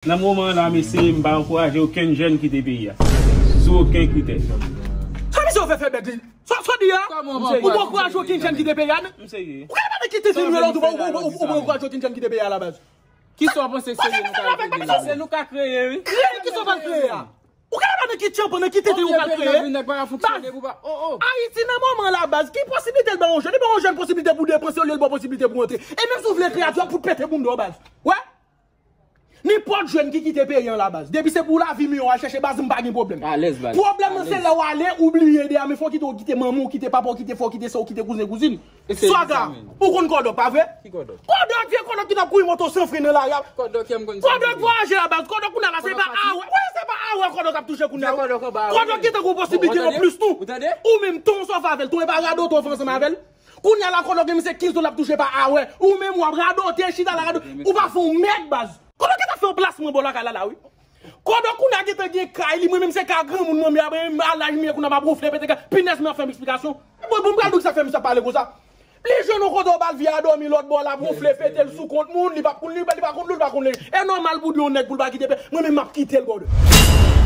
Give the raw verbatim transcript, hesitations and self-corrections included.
Nan moman an la, mesye, m pa ankouraje okenn jèn kite peyi a. Sou okenn kritè. Sa misye fè fè bèt li? Sa, sa di a? Ou pa ankouraje okenn jèn kite peyi a, non? M serye. Ou ka pa kite peyi a, ou pa ankouraje okenn jèn kite peyi a la baz. Kisa w panse serye nou ka regle la? Se nou ka kreye, wi. Kreye kisa w pral kreye a? Ou ka pa nan ki tchanpan, nan ki tete ou pral kreye. Nèg pa ka fonksyone pou pa. Oh, oh. Ayiti nan moman la baz, ki posiblite l ba yon jèn? Li ba yon jèn posiblite pou depanse olye l ba w posiblite pou antre. E menm si w vle kreye a, w ap fout pete bounda w baz. Wè? Nenpòt jèn ki kite peyi an la baz. Depi se pou lavi miyò w al chèche baz, m pa gen pwoblèm. Alèz baz. Pwoblèm nan se lè w ale, ou bliye de a, men fò w kite, w kite manman w, kite papa w, kite frè w, kite sè w, kite kouzen, kouzin. Swaga, ou konn Kòdòk, pa vre? Ki Kòdòk? Kòdòk, vye Kòdòk ki t ap kouri moto san fren nan lari a. Kòdòk, kè m konn sa. Kòdòk vwayaje la baz, Kòdòk kounye a la, se pa awè. Wi, se pa awè Kòdòk ap touche kounye a. Kòdòk gentan gen yon posiblite an plis tou. Ou menm, ton w sòf avè l, ton e pa radote w fè ansanm avè l. Kounye a la, Kòdòk gen misye kenz dola ap touche pa awè. Ou menm, w ap radote, chita la radote. Ou pa fè yon mèd baz. Kòdòk gentan fè yon plasman bò lakay la la, wi. Kòdòk kounye a gentan gen kay li, mwen menm se ka granmoun mwen, men a laj mwen kounye a m ap wonfle pete kay. Pinèz, men ap fè m eksplikasyon. Bon, bon, m pral di w kisa k fè misye ap pale konsa. Li jwenn yon kote w bal vye a dòmi lòt bò, l ap wonfle pete l sou kont moun, li p ap konn li, li pa konn li, li pa konn li. E nòmal pou di yon nèg pou l pa kite pe, mwen menm m ap kite l, brother.